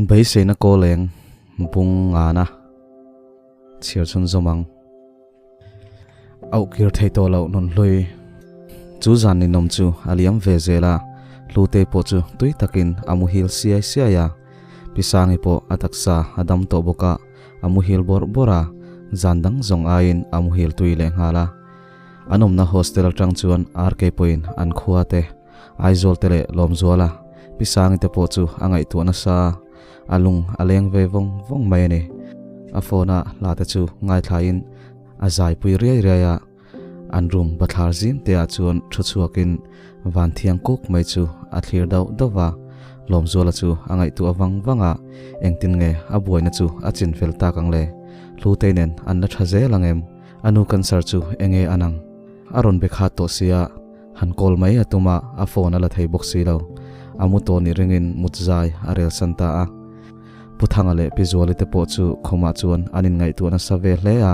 Beiseina kawleng bung ngana chhiar chhun zawm ang. Auh kir thei tawh loh nun hlui. Chu zan ninawm chu a liam ve zel a, Hlutei pawh chu tui takin a muhil siai siai a. Pi Sangi pawh a taksa a dam tawh bawk a, a muhil bawrh bawrh a, zan dang zawng aiin a muhil tui leh nghal a. An awmna hostel atang chuan RK pawhin an khua te, Aizawl te leh Lawmzuala, Pi Sangi te pawh chu a ngaihtuah nasa a, a lung a leng ve vawng vawng mai a ni. A phone a hla te chu ngaithlain a zaipui riai riai a, an room bathlar zim te ah chuan thu chhuakin van thiang kuk mai chu a thlir dauh dauh va. Lawmzuala chu a ngaihtuah vang vang a, engtin nge a buaina chu a chin fel tak ang le? Hlutei nen an la tha zel ang em? A nu cancer chu enge an ang? A rawn be khat tawh sia, han call mai a tum a, a phone a la thei bawk si lo. A mu tawh nih ringin mut zai a rel san ta a. Pu Thanga leh Pi Zuali te pawh chu khumah chuan an inngaihtuah nasa ve hle a,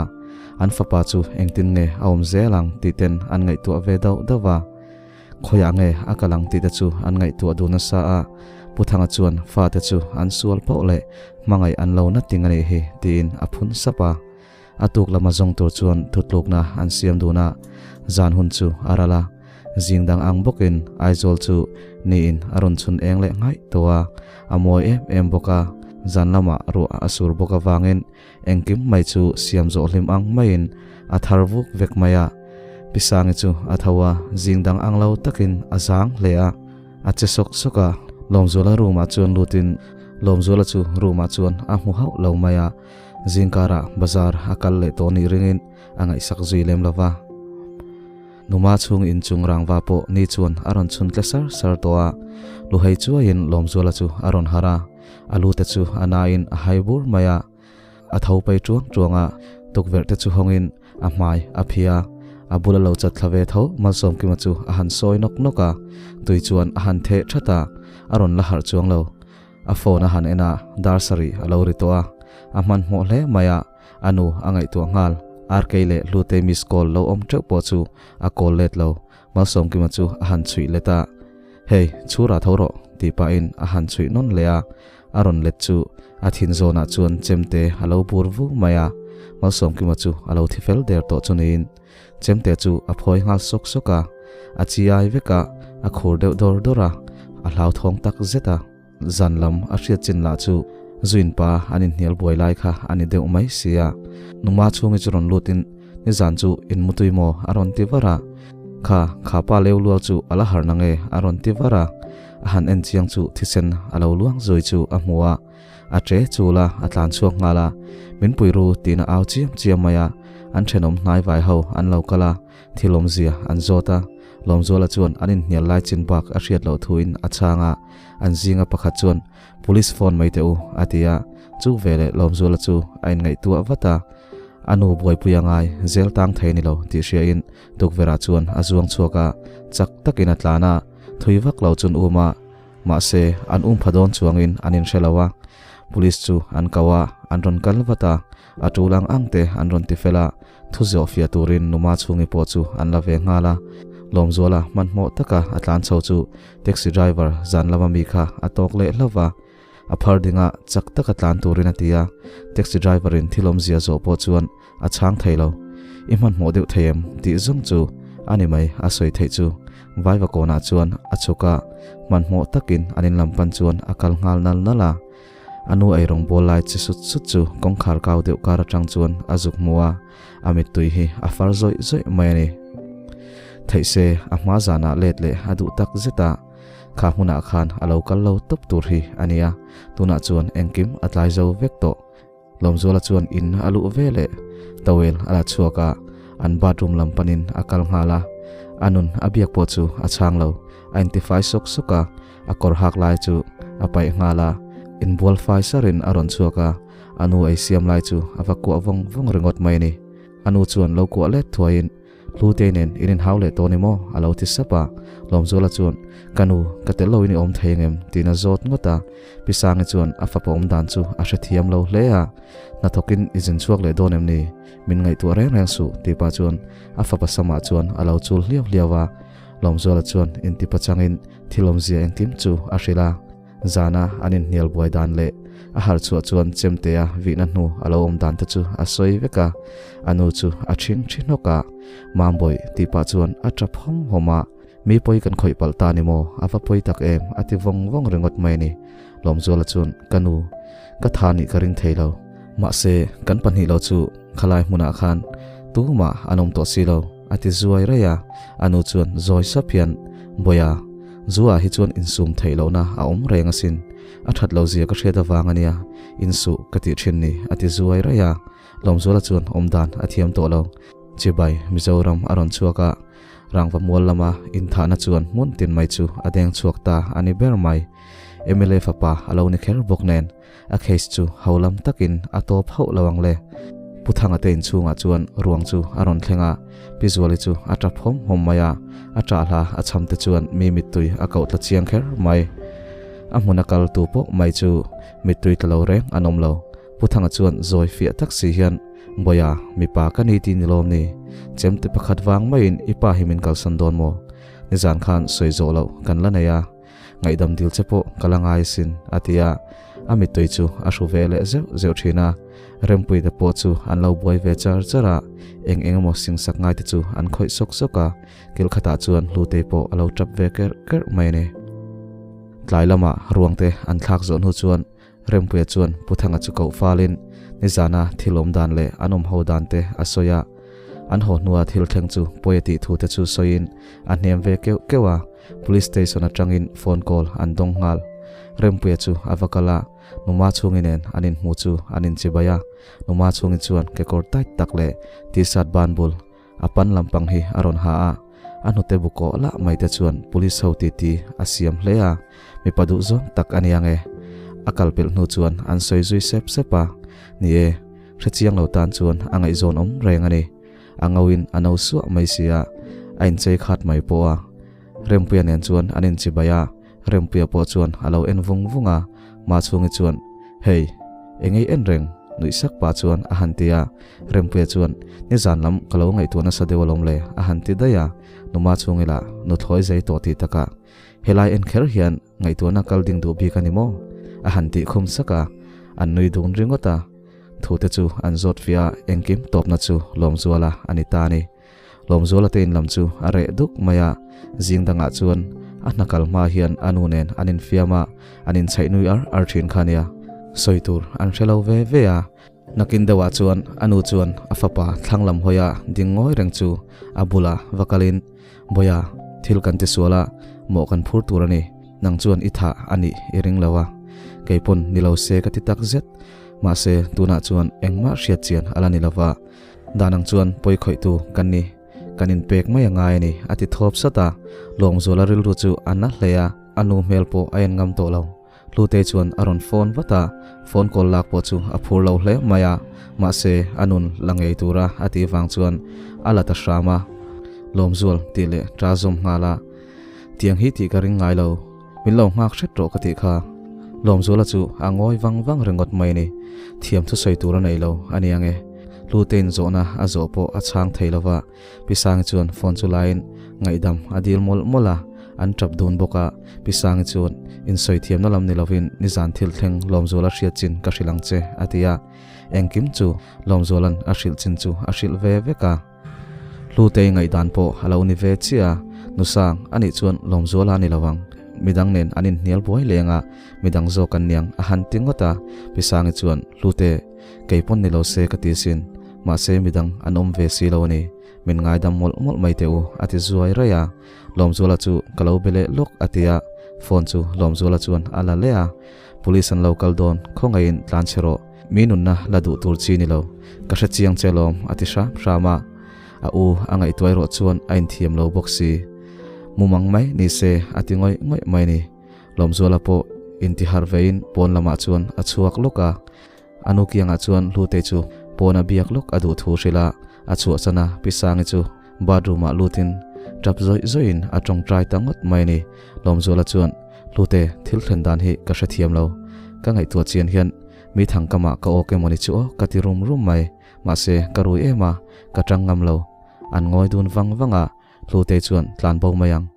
an fapa chu engtin nge a awm zel ang tih ten an ngaihtuah ve dauh dauh a. Khawiah nge a kal ang tih te chu an ngaihtuah duh nasa a, Pu Thanga chuan fate chu an sual poh leh hmangaih an lo na ting a nih hi tiin a phun sap a. A tuk lama zawng tur chuan thutlukna an siam dun a, zan hun chu a ral a. Zing dang ang bawkin Aizawl chu niin a rawn chhun eng leh nghaih tawh a, a mawi em em bawk a, zan lamah ruah a sur bawk avangin engkim mai chu siam zawh hlim ang maiin a thar vuk vek mai a. Pi Sangi chu a tho a, zing dang ang lo takin a zang hle a, a che sawk sawk a, Lawmzuala room-ah chuan lutin Lawmzuala chu room-ah chuan a hmu hauh lo mai a. Zingkarah bazar a kal leh tawh nih ringin a ngaihsak zui lem lo va. Numa chhung inchung rangva pawh ni chuan a rawn chhun tle sar sar tawh a, luhei chuaiin Lawmzuala chu a rawn harh a, a lu te chu a nain a hai bur mai a. A tho pai tuang tuang a, tukverh te chu hawngin a hmai a phih a, a bula lo chat thla ve tho Malsawmkima chu a han sawi nawk nawk a, tui chuan a han theh that a, a rawn la harh chuang lo. A phone a han en a, dar sarih a lo ri tawh a, a hmanhmawh hle mai a, a nu a ngaihtuah nghal. RK leh Hlutei miss call lo awm teuh pawh chu a call let lo, Malsawmkima chu a han chhuih let a, Hey, chhurah tho rawh, tih pahin a han chhuih nawn leh a, a rawn let chu a thin zawnah chuan chemte a lo bur vu mai a, Malsawmkima chu a lo thi fel der tawh chu niin Chemte chu a phawi nghal sawk sawk a, a chi ai vek a, a khur deuh dawr dawr a, a hlauthawng tak zet a. Zan lam a hriat chin lah chu Zuin pa an inhnial buai lai kha a ni deuh mai si a. Numa chhungi chu rawn lutin nizan chu in mutui maw a rawn ti var a. Kha, kha pa leu lual chu a la harh na nge a rawn ti var a. A han en chiang chu thisen a lo luang zui chu a hmu a. A che chul a, a tlan chhuak nghal a. Min pui ru tiin a au chiam chiam mai a. An thenawm hnai vai ho an lo kal a, thil awmzia an zawt a. Lawmzuala chuan an inhnial lai chin bak a hriat loh thuin a chhang a, an zinga pakhat chuan Police phone mai teh u a ti a, chu veleh Lawmzuala chu a inngaihtuah vat a, a nu buaipui a ngai zel tang thei ni lo tih hriain tukverhah chuan a zuang chhuak a, chak takin a tlan a, thui vak lo chun um a, mahse an um pha dawn chuangin an inhre lo a, Police chu an ko a, an rawn kal vat a, A tul ang ang te an rawn ti fel a, thu zawh fiah turin Numa chhungi pawh chu an la ve nghal a. Lawmzuala hmanhmawh taka a tlan chho chu taxi driver zan lama mi kha a tawk leh hlauh va, a phar dinga chak taka tlan turin a ti a, taxi driver in thil awmzia zawh pawh chuan a chhang thei lo. I hmanhmawh deuh thei em? tih zawng chu a ni mai a sawi theih chu. Vaiva kawnah chuan a chhuk a, hmanhmawh takin an in lam pan chuan a kal nghal nal nal a. A nu eirawng bawl lai che sut sut chu kawngkhar kau deuh kar atang chuan a zuk hmu a, a mittui hi a far zawih zawih mai a ni. Theih se a hma zanah let leh a duh tak zet a, kha hmunah khan a lo kal lo tawp tur hi a nia, tunah chuan engkim a tlai zo vek tawh. Lawmzuala chuan in a luh ve leh towel a la chhuak a, an bathroom lam panin a kal nghal a, a nun a biak pawh chu a chhang lo, a intifai sawk sawk a, A kawr hak lai chu a paih nghal a, inbual fai sarin a rawn chhuak a, a nu ei siam lai chu a va kuah vawng vawng ringawt mai a ni. A nu chuan lo kuah let thuaiin, Hlutei nen in inhau leh tawh ni maw? a lo ti sap a. Lawmzuala chuan, Ka nu, ka tel loin i awm thei angem? tiin a zawt ngawt a. Pi Sangi chuan a fapa awm dan chu a hrethiam lo hle a, Hnathawkin i zin chhuak leh dawn em ni? Min ngaihtuah reng reng suh, tih pah chuan a fapa samah chuan a lo chul hliau hliau a. Lawmzuala chuan inti pachangin thil awmzia engkim chu a hrilh a, zana an inhnial buai dan leh A harh chhuah chuan chemtea vihna hnu a lo awm dan te chu a sawi vek a, a nu chu a ṭhing ṭhi hnawk a, Mambawih tih pah chuan a ṭap hawm hawm a, Mi pawi kan khawih palh ta ni maw, a va pawi tak em, a ti vawng vawng ringawt mai a ni. Lawmzuala chuan, Ka nu, ka tha nih ka ring thei lo. Mahse, kan pahnih lo chu khalai hmunah khan tumah an awm tawh si lo, a ti zuai raih a. A nu chuan zawi sap hian, Bawia, Zu-ah hi chuan insum theih lohna a awm reng asin. A that lo zia ka hriat avang a nia, insuh ka tih thin ni, a ti zuai raih a. Lawmzuala chuan awmdan a thiam tawh lo. Chibai, Mizoram a rawn chhuak a. Rangva mual lama inthahna chuan hmun tin mai chu a deng chhuak ta a ni ber mai. Mla fapa a lo ni kher bawk nen a case chu ho lam takin a tawp hauh lo ang le. Pu Thanga te inchhungah chuan ruang chu a rawn thleng a, Pi Zuali chu a tap hawm hawm mai a, a ṭah hla a chham te chuan mi mittui a koh tla chiang kher mai. A hmun a kal tu pawh mai chu mittui tla lo reng an awm lo. Pu Thanga chuan zawi fiah tak si hian Bawia, mipa ka ni ti ni lawm ni? Chemte pakhat vang maiin i pa hi min kalsan dawn maw? Nizan khan sawi zawh loh kan la nei a, ngaihdam dil che pawh ka la ngai asin, a ti a. A mittui chu a hru ve leh zeuh zeuh thin a. Rempuite pawh chu an lo buai ve char char a, eng eng emaw singsak ngaite chu an khawih sawk sawk a, kil khatah chuan Hlutei pawh a lo tap ve kerh kerh mai a ni. Tlai lamah ruangte an thlak zawh hnu chuan Rempuia chuan Pu Thanga chu koh falin nizana thil awm dan leh an awm ho dan te a sawi a. An haw hnua thil thleng chu pawi a tih thu te chu sawiin a hnem ve keuh keuh a, Police Station atangin phone call an dawng nghal. Rempuia chu a va kal a, Numa chhungi nen an inhmu chu an inchibai a, Numa chhungi chuan kekawr tight tak leh t-shirt ban bul A pan lampang hi a rawn ha a, a hnute bu kawh lah mai te chuan police ho titi a siam hle a, mipa duh zawng tak a nia nge. A kal pelh hnu chuan an sawi zui sep sep a, ni e, hrechiang lo tan chuan a ngaihzawn awm reng a ni. A ngauin a no suah mai si a, a inchei khat mai pawh a. Rempuia nen chuan an inchibai a, Rempuia pawh chuan a lo en vung vung a, Machhungi chuan, Hei, engei en reng? nuih sak pah chuan a han ti a. Rempuia chuan, Nizan lam ka lo ngaihtuah nasa deuh alawm le, a han ti daih a. Nu Machhungi lah nuthlawi zai tawh tih takah, Helai en kher hian ngaihtuahna kal ding duh bik a ni maw? a han tih khum sak a, an nui dun ringawt a. Thute chu an zawt fiah a, engkim tawpna chu Lawmzuala a ni ta a ni. Lawmzuala te in lam chu a reh duk mai a, zing dangah chuan a hna kal hma hian a nu nen an infiam a, an inchhaih nui ar ar thin kha nia. Sawi tur an hre lo ve ve a, nakin deuhah chuan a nu chuan a fapa thlang lam hawia ding ngawi reng chu a bula va kalin, Bawia, thil kan ti sual a, mawh kan phur tur a ni, nang chuan i thah a nih i ring lo a, kei pawn ni lo se ka ti tak zet, mahse tunah chuan engmah hriat chian a la ni lo va, Dan ang chuan pawi khawihtu kan ni, kan inpek mai a ngai a ni, a ti thawp sat a. Lawngzuala rilru chu a na hle a, a nu hmel pawh a en ngam tawh lo. Hlutei chuan a rawn phone vat a, phone call lak pawh chu a phur lo hle mai a, mahse a nun la ngei tura a tih vang chuan a la ta hram a. Lawmzual tih leh ṭa zawm nghal a, Tiang hi tih ka ring ngai lo. Min lo nghak hret rawh ka tih kha. Lawmzuala chu a ngawi vang vang ringawt mai a ni. Thiam thusawi tur a nei lo a ni ang e. Hlutein zawhna a zawh pawh a chhang thei lo va. Pi Sangi chuan phone chu laiin ngaihdam a dil mawlh mawlh a, an tap dun bawk a. Pi Sangi chuan, Insawi thiamna lam ni lovin nizan thil thleng Lawmzuala hriat chin ka hrilh ang che, a ti a. Engkim chu Lawmzuala'n a hrilh chin chu a hrilh ve vek a. Hlutei ngaihdan pawh a lo ni ve chiah a, Nusang a nih chuan Lawmzuala a ni lo ang, midang nen an inhnial buai leng a, midang zawk an niang a han ti ngawt a, Pi Sangi chuan Hlute, kei pawn ni lo se ka ti sin, mahse midang an awm ve si lo a ni, min ngaidam mawlh mawlh mai teh u a ti zuai raih a, Lawmzuala chu ka lo be leh lawk a ti a, phone chu Lawmzuala chuan a la leh a, Police an lo kal dawn, khawngaihin tlan chhe rawh. Mi nunna la duh tur chi ni lo, ka hre chiang che lawm a ti hram hram a, a u a ngaihtuah erawh chuan a inthiam lo bawk si. Mumang mai ni se a ti ngawih ngawih mai ni. Lawmzuala pawh inti harh vein pawn lamah chuan a chhuak lawk a, a nu kiangah chuan Hlutei chu pawna biak lawk a duh thu hrilh a, a chhuahsan a, Pi Sangi chu bathroom ah lutin tap zawih zawihin a tawngtai ta ngawt mai a ni. Lawmzuala chuan, Hlute, thil thlen dan hi ka hrethiam lo. Ka ngaihtuah chian hian Mi thang kamah ka awk emawni chu aw ka ti rum rum mai, mahse ka rui em a, ka tang ngam lo. An ngawi dun vang vang a, Hlutei chuan tlan bo mai ang.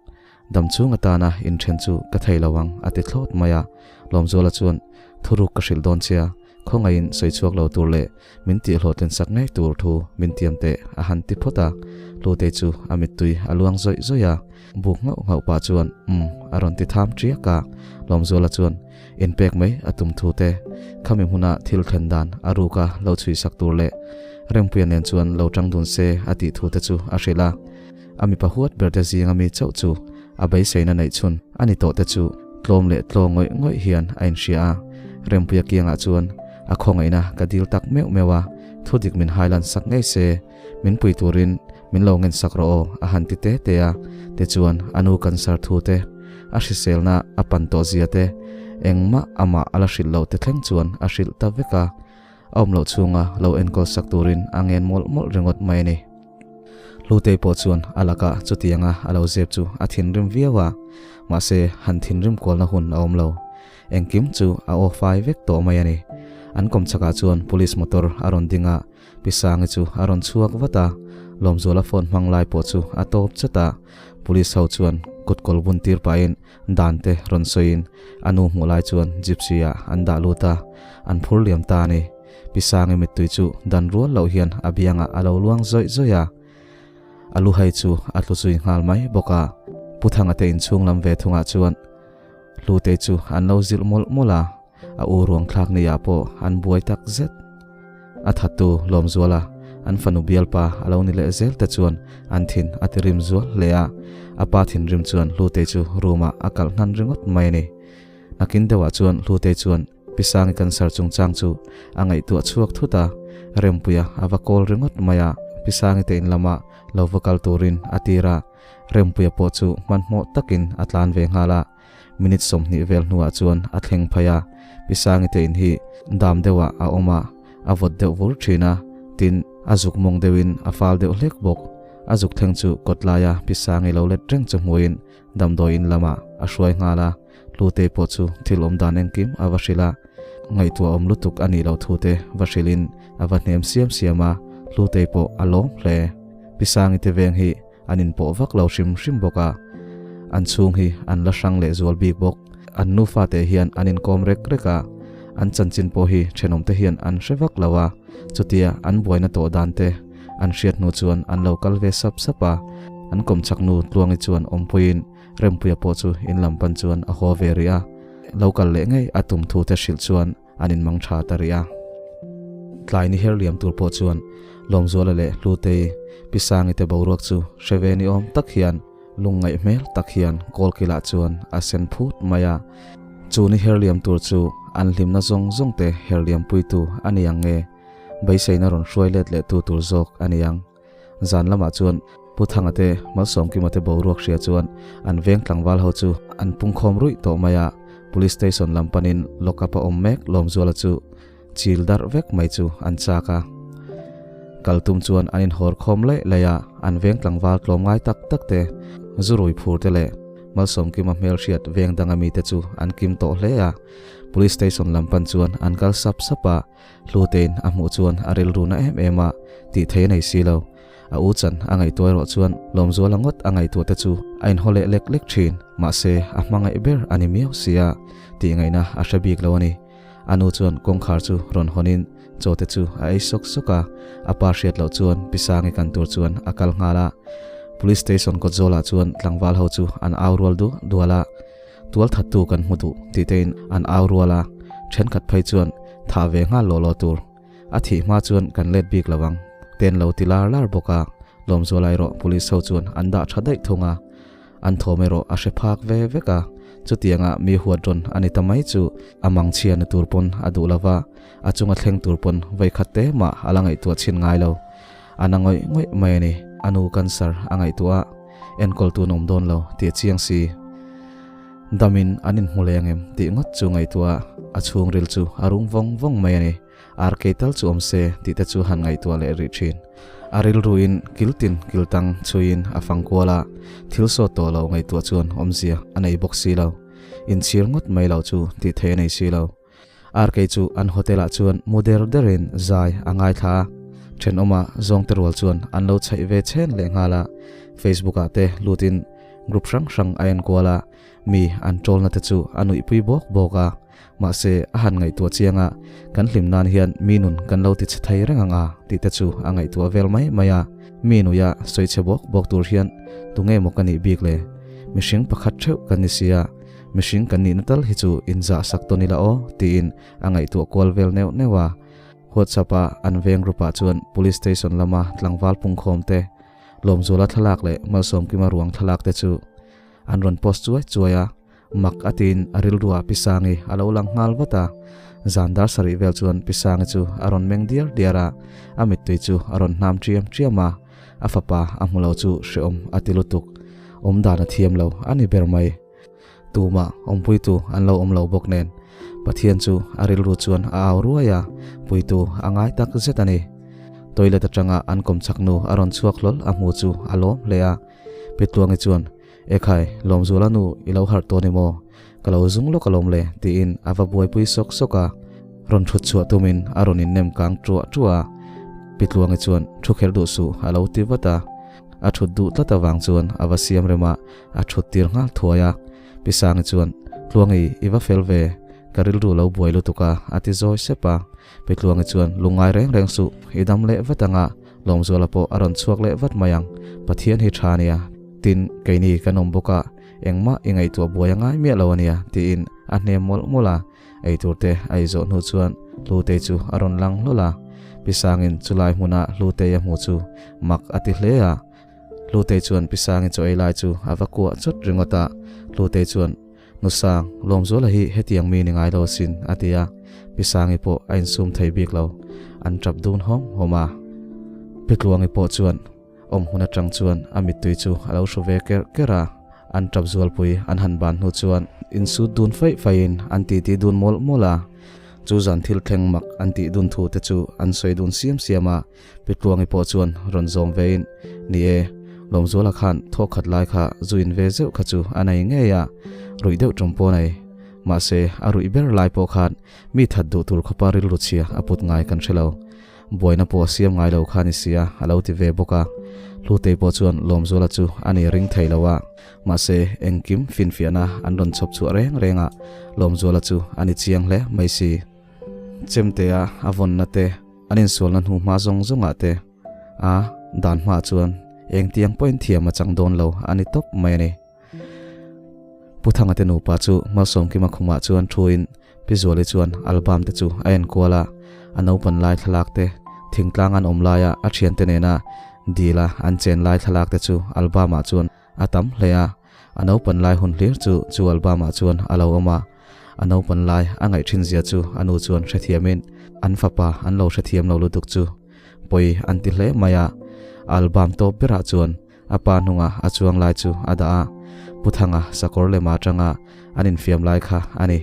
Dam chhung atana inthen chu ka thei lo ang a ti thlawt mai a. Lawmzuala chuan, Thuruk ka hrilh dawn che a, khawngaihin sawi chhuak lo tur leh min tih hlawhtlin sak ngei tur thu min tiam teh a han ti phawt a. Hlutei chu a mittui a luang zawih zawih a, buk nghauh nghauh pah chuan umm a rawn ti tham ṭiak a. Lawmzuala chuan inpek mai a tum thu te, khami hmuna thil thlen dan a ruka lo chhui sak tur leh Rempuia nen chuan lo ṭang dun se a tih thu te chu a hrilh a. A mipa huat ber te zinga mi chauh chu a beiseina neih chhun a ni tawh te chu tlawm leh tlaw ngawih ngawih hian a inhria a. Rempuia kiangah chuan a khawngaihna ka dil tak meuh meuh a, thudik min hailan sak ngei se, min pui turin min lo ngen sak rawh aw a han ti te te a. Tichuan a nu cancer thu te, a hriselna a pan tawh zia te, engmah amah a la hrilh loh te thleng chuan a hrilh ta vek a. A awm loh chhunga lo enkawl sak turin a ngen mawlh mawlh ringawt mai a ni. Hlutei pawh chuan a lakah chutianga a lo zep chu a thinrim viau a, mahse han thinrim kualna hun a awm lo. Engkim chu a aw fai vek tawh mai a ni. An kawm chakah chuan police motor a rawn ding a, Pi Sangi chu a rawn chhuak vat a, Lawmzuala phone hmang lai pawh chu a tawp chat a. Police ho chuan kut kawl bun tir pahin dan te rawn sawiin a nu hmuh lai chuan gypsy ah an dah lut a, an phur liam ta a ni. Pi Sangi mittui chu dan rual loh hian a biangah a lo luang zawih zawih a, a luhai chu a tlu zui nghal mai bawk a. Pu Thanga te inchhung lam ve thungah chuan Hlutei chu an lo zilh mawlh mawlh a, a u ruang thlak ni ah pawh an buai tak zet. A thattu Lawmzuala an fanu bialpa a lo ni leh zel te chuan an thin a ti rim zual hle a, a pa thinrim chuan Hlutei chu room ah a kalh hnan ringawt mai a ni. Nakin deuhah chuan Hlutei chuan Pi Sangi cancer chungchang chu a ngaihtuah chhuak thut a, Rempuia a va kawl ringawt mai a, Pi Sangi te in lama lo va kal turin a tir a, Rempuia pawh chu hmanhmawh takin a tlan ve nghal a, minute 20 vel hnuah chuan a thleng phei a, Pi Sangi te in hi dam deuhah a awm a, a vawt deuh vur thin a, tin, a zuk mawng deuhin a fal deuh hlek bawk. A zuk thleng chu kawt laia Pi Sangi lo let reng chu hmuin damdawi in lamah a hruai nghal a, Hlutei pawh chu thil awm dan engkim a va hrilh a, ngaihtuah awm lutuk a nih loh thu te va hrilhin a va hnem siam siam a, Hlutei pawh a lawm hle. Pi Sangi te veng hi an inpawh vak lo hrim hrim bawk a, an chhung hi an la hrang leh zual bik bawk. An nufa te hian an inkawm rek rek a, an chanchin pawh hi thenawm te hian an hre vak lo a, chutia an buaina tawh dan te an hriat hnu chuan an lo kal ve sap sap a, an kawmchak nu Tluangi chuan awmpuiin Rempuia pawh chu in lam pan chuan a haw ve rih a, lo kal leh ngei a tum thu te hrilh chuan an inmang tha ta rih a. Tlai ni her liam tur pawh chuan Lawmzuala leh Hlutei, Pi Sangi te boruak chu hre ve ni awm tak hian lungngaih hmel tak hian kawlkilah chuan a sen phut mai a. Chu ni her liam tur chu an hlimna zawng zawng te her liam puitu a ni ang nge, beiseina rawn hruai let leh tu tur zawk a ni ang. Zan lamah chuan Pu Thanga te, Malsawmkima te boruak hria chuan an veng tlangval ho chu an pungkhawm ruih tawh mai a, Police Station lam panin lock up a awm mek Lawmzuala chu chil darh vek mai chu an chak a. Kal tum chuan an inhawr khawm laih laih a, an veng tlangval tlawm ngai tak tak te, zu rui phur te leh Malsawmkima hmelhriat veng danga mite chu an kim tawh hle a, Police Station lam pan chuan an kal sap sap a. Hlutein a hmuh chuan a rilru na em em a, tih thei a nei si lo. A u chan a ngaihtuah erawh chuan Lawmzuala ngawt a ngaihtuah te chu a inhaw leh lek lek thin, mahse a hmangaih ber a ni miau si a, tih ngaihna a hre bik lo a ni. A nu chuan kawngkhar chu rawn hawnin chaw te chu a ei sawk sawk a, a pa hriat loh chuan Pi Sangi kan tur chuan a kal nghal a. Police Station kawt zawlah chuan tlangval ho chu an au rual dual dual a. Tualthattu kan hmu duh tih tein an au rual a, thenkhat phei chuan thah ve nghal law law tur. A thih hma chuan kan let bik lo ang, ten lo ti lar lar bawk a, Lawmzuala erawh police ho chuan an dah tha daih thung a, an thawm erawh a hre phak ve vek a, chutianga mi huat rawn a ni ta mai chu a mangchhia ni tur pawn a duh lo va, a chunga thleng tur pawn vawikhat te mah a la ngaihtuah chhin ngai lo. A na ngawih ngawih mai a ni, a nu cancer a ngaihtuah a. Enkawl tun awm dawn lo tih a chiang si. Damin an inhmu leh angem tih ngawt chu ngaihtuah a chhungril chu a rum vawng vawng mai a ni. RK tal chu awm se tih te chu han ngaihtuah leh rih thin. A rilruin kiltin kiltang chhuiin a fang kual a, thil sawt tawh lo ngaihtuah chuan awmzia a nei bawk si lo. Inchhir ngawt mai lo chu tih theih a nei si lo. RK chu an hotel ah chuan mu der derin zai a ngaithla a, thenawma zawngte rual chuan an lo chhaih ve chhen leh nghal a, Facebook ah te lutin group hrang hrang a enkual a, mi an troll na te chu a nuihpui bawk bawk a, Mahse, a han ngaihtuah chiang a, kan hlim nan hian mi nun kan lo ti chhe thei reng ang a tih te chu a ngaihtuah vel mai mai a. Mi nuia sawi chhe bawk bawk tur hian tunge maw ka nih bik le? Mihring pakhat theuh kan ni sia, mihring kan nihna tal hi chu inzah sak tawn ila aw tiin a ngaihtuah kual vel neuh neuh a. WhatsApp a an veng group ah chuan Police Station lama tlangval pungkhawm te, Lawmzuala thlalak leh Malsawmkima ruang thlalak te chu an rawn post chuai chuai a, mak a tiin a rilruah Pi Sangi a lo lang nghal vat a. Zan dar sarih vel chuan Pi Sangi chu a rawn meng diar diar a, a mittui chu a rawn hnam ṭiam ṭiam a, a fapa a hmu lo chu hrehawm a ti lutuk. Awmdan a thiam lo a ni ber mai. Tumah awmpuitu an lo awm lo bawk nen Pathian chu a rilru chuan a au ruai a, puitu a ngai tak zet a ni. Toilet atanga an kawmchak nu a rawn chhuak hlawl a hmu chu a lawm hle a. Pitluangi chuan, Ekhai, Lawmzuala nu i lo harh tawh ni maw? Ka lo zung lawk alawm le, tiin a va buaipui sawk sawk a. Rawn thut chhuah tumin a rawn innem kang ṭuah ṭuah a. Pitluangi chuan, Thu kher duh suh, a lo ti vat a. A thut duh tlat avang chuan a va siam rem a, a thut tir nghal thuai a. Pi Sangi chuan, Tluangi, i va fel ve, ka rilru lo buai lutuk a, a ti zawi sep a. Pi Tluangi chuan, Lungngai reng reng suh, i dam leh vat ang a, Lawmzuala pawh a rawn chhuak leh vat mai ang, Pathian hi tha ania, tin, keini kan awm bawk a, engmah i ngaihtuah buai a ngai miah lo ania, tiin a hnem mawlh mawlh a. Eitur te a ei zawh hnu chuan Hlutei chu a rawn lang hlawl a, Pi Sangin chulai hmuna Hlutei a hmu chu mak a ti hle a. Hlutei chuan Pi Sangi chaw ei lai chu a va kuah chawt ringawt a, Hlutei chuan, Nu Sang, Lawmzuala hi hetiang mi ni ngai lo asin, a ti a, Pi Sangi pawh a insum thei bik lo, an tap dun hawm hawm a. Pi Tluangi pawh chuan awm hun atang chuan a mittui chu a lo hru ve kerh kerh a, an tap zualpui an han ban hnu chuan insut dun faih faihin an titi dun mawlh mawlh a, chu zan thil thleng mak an tih dun thu te chu an sawi dun siam siam a. Pi Tluangi pawh chuan rawn zawm vein, Ni e, Lawmzuala khan thawk khat lai kha zu in ve zeuh kha chu a nei ngei a, ruih deuh tum pawh a nei. Mahse, a ruih ber lai pawh khan mi that duh tur khawpa rilru chhia a put ngai kan hre lo. Buaina pawh a siam ngai lo kha ni sia, a lo ti ve bawk a. Hlutei pawh chuan Lawmzuala chu a ni ring thei lo a, mahse, engkim finfiahna an rawn chhawp chhuah reng reng a, Lawmzuala chu a ni chiang hle mai si. Chemtea a vawnna te, An insualna hnu hma zawng zawngah te a dan hmaah chuan engtiang pawhin thiam a chang dawn lo a ni tawp mai a ni. Pu Thanga te nupa chu Malsawmkima khumah chuan thuin Pi Zuali chuan album te chu a enkual a, a naupan lai thlalak te, thingtlang an awm laia a thiante nena dila an chen lai thlalak te chu album ah chuan a tam hle a, a naupan lai hun hlir chu chu album ah chuan a lo awm a. A naupan lai a ngaih thin zia chu a nu chuan hrethiamin an fapa an lo hrethiam lo lutuk chu pawi an ti hle mai a. Album tawp berah chuan a pa hnunga a chuang lai chu a dah a, Pu Thanga sakawr lema atanga an infiam lai kha a ni.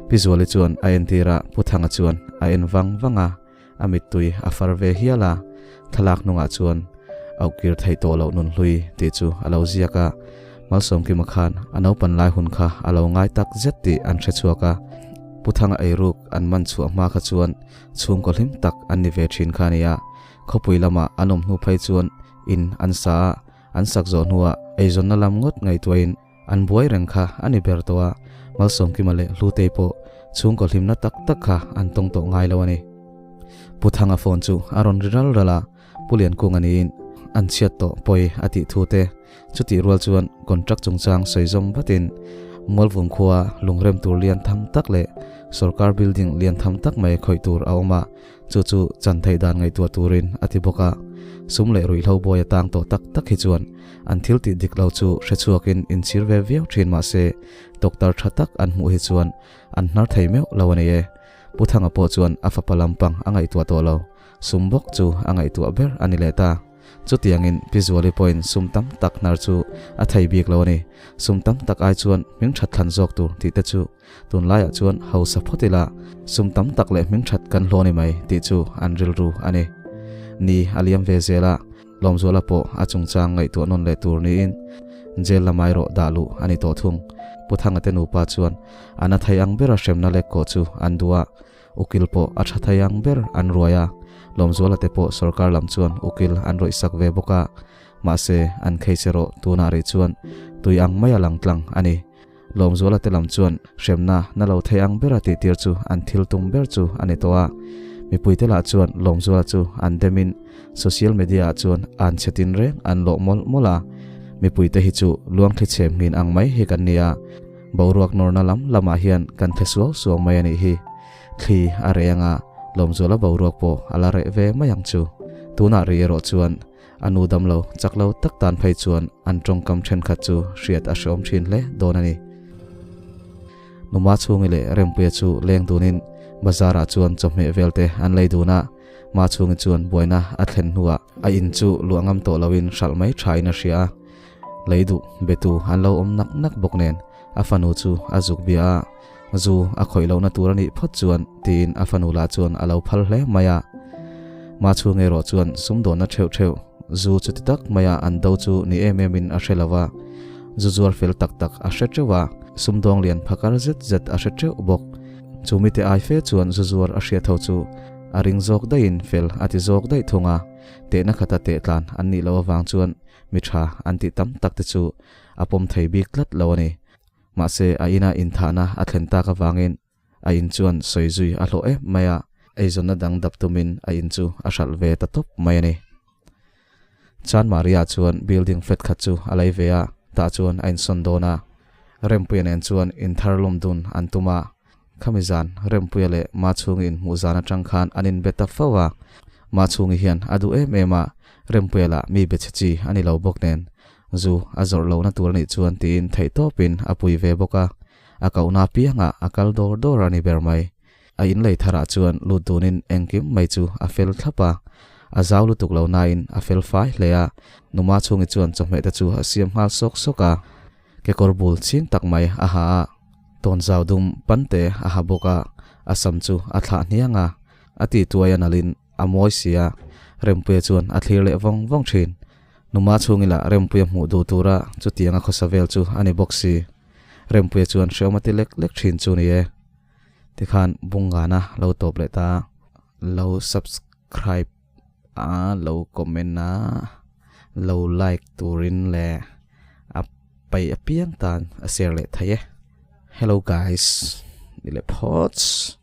Pi Zuali chuan a entir a, Pu Thanga chuan a en vang vang a, a mittui a far ve hial a, thlalak hnungah chuan auhkir theih tawh loh nun hlui tih chu a lo ziak a, Malsawmkima khan a naupan lai hun kha a lo ngai tak zet tih an hre chhuak a, Pu Thanga eiruk an man chhuah hma kha chuan chhungkaw hlim tak an ni ve thin kha a nia, khawpui lamah an awm hnu phei chuan in an sa a, an sak zawh hnuah eizawnna lam ngawt ngaihtuahin An buai reng kha a ni ber tawh a, Malsawmkima leh Hlutei pawh chhungkaw hlimna tak tak kha an tawng tawh ngai lo a ni. Pu Thanga phone chu a rawn ri ral ral a, Pu Liankunga niin an chhiat tawh pawi a tih thu te, chutih rual chuan contract chungchang sawi zawm vatin Mualvum khua lungrem tur lian tham tak leh sorkar building lian tham tak mai khawih tur a awm a, Chu chu chan theih dan ngaihtuah turin a ti bawk a, sum leh ruihhlo bawi a tang tawh tak tak hi chuan an thil tih dik lo chu hre chhuakin inchhir ve viau thin mah se doctor tha tak an hmuh hi chuan an hnar thei meuh lo a ni e. Pu Thanga pawh chuan a fapa lampang a ngaihtuah tawh lo, sum bawk chu a ngaihtuah ber a ni leh ta. Chutiangin Pi Zuali pawhin sum tam tak hnar chu a thei bik lo a ni. Sum tam tak ai chuan hming that thlan zawk tur tih te chu Tunlaiah chuan hausa phawt ila sum tam tak leh hming that kan hlaw ni mai tih chu an rilru a ni. Ni a liam ve zel a, Lawmzuala pawh a chungchang ngaihtuah nawn leh tur niin jail lamai rawh dah luh a ni tawh thung. Pu Thanga te nupa chuan a na thei ang bera hremna lek kawh chu an duh a, ukil pawh a tha thei ang ber an ruai a, Lawmzuala te pawh sorkar lam chuan ukil an rawih sak ve bawk a, mahse an khei che rawh tunah rih chuan tui ang maia lang tlang a ni. Lawmzuala te lam chuan hremna na lo thei ang bera tihtir chu an thil tum ber chu a ni tawh a. Mipuite lah chuan Lawmzuala chu an demin social media ah chuan an chhe tin reng an lawh mawlh mawlh a. Mipuite hi chu luangthli chhem nghin ang mai hi kan ni a, boruak nawrna lam lamah hian kan the suau suau mai a nih hi. Thli a reh anga Lawmzuala boruak pawh a la reh ve mai ang chu. Tunah ri erawh chuan A nu damlo chak lo tak tan phei chuan an tawngkam thenkhat chu hriat a hreawm thin hle dawn a ni. Numa chhungi leh Rempuia chu leng dunin bazar-ah chuan chawhmeh velte an lei dun a, Ma chhungi chuan buaina a thlen hnuah a in chu luah ngam tawh loin hralh mai thain a hria a, lei duh betu an lo awm nak nak bawk nen a fanu chu a zuk bia a, zu a khawih lohna tur a nih phawt chuan tiin a fanu lah chuan a lo phal hle mai a. Ma chhung erawh chuan sumdawnna theuh theuh zu chuti tak maia an do chu ni em em in a hre lo va, zu zuar fel tak tak a hre teuh a, sumdawng lian phakar zet zet a hre teuh bawk. Chu mite ai fe chuan zu zuar a hriat ho chu a ring zawk daihin fel a ti zawk daih thung a, tehna khata tehtlan an nih loh avang chuan mi tha an tih tam tak te chu a pawm thei bik tlat lo a ni. Mahse, a ina inthahna a thlen tak avangin a in chuan sawi zui a hlawh em mai a, eizawnna dang dap tumin a in chu a hralh ve ta tawp mai a ni. Chan Maria chuan building flat khat chu a lei ve a, tah chuan a insawn dawn a. Rempuia nen chuan inthar lawm dun an tum a, Khami zan Rempuia leh Machhungi inhmuh zan atang khan an inbe ta fo a, Machhungi hian a duh em em a, Rempuia lah mi be chhe chi a ni lo bawk nen, zu a zawrh lohna tur a nih chuan tiin theihtawpin a pui ve bawk a, a kohna apiangah a kal dawr dawr a ni ber mai. A inlei tharah chuan lut dunin engkim mai chu a fel thlap a, a zau lutuk lo nain a fel fai hle a, nu Machhungi chuan chawhmeh te chu a siam nghal sawk sawk a, kekawr bul chhing tak mai a ha a. Tawnzau dum pante a ha bawk a, a sam chu a thlah hniang a, a ti tuai a nalhin a mawi si a, Rempuia chuan a thlir leh vawng vawng thin. Numa chhungila Rempuia hmuh duh tura chutianga khawsa vel chu a ni bawk si. Rempuia chuan hreawm a ti lek lek thin chu ni e. Tikhan Bungana lo tawp leh ta. Lo subscribe a, lo comment a, lo like turin leh a paih apiang tan a share leh thei e. Hello guys, ni leh phawts.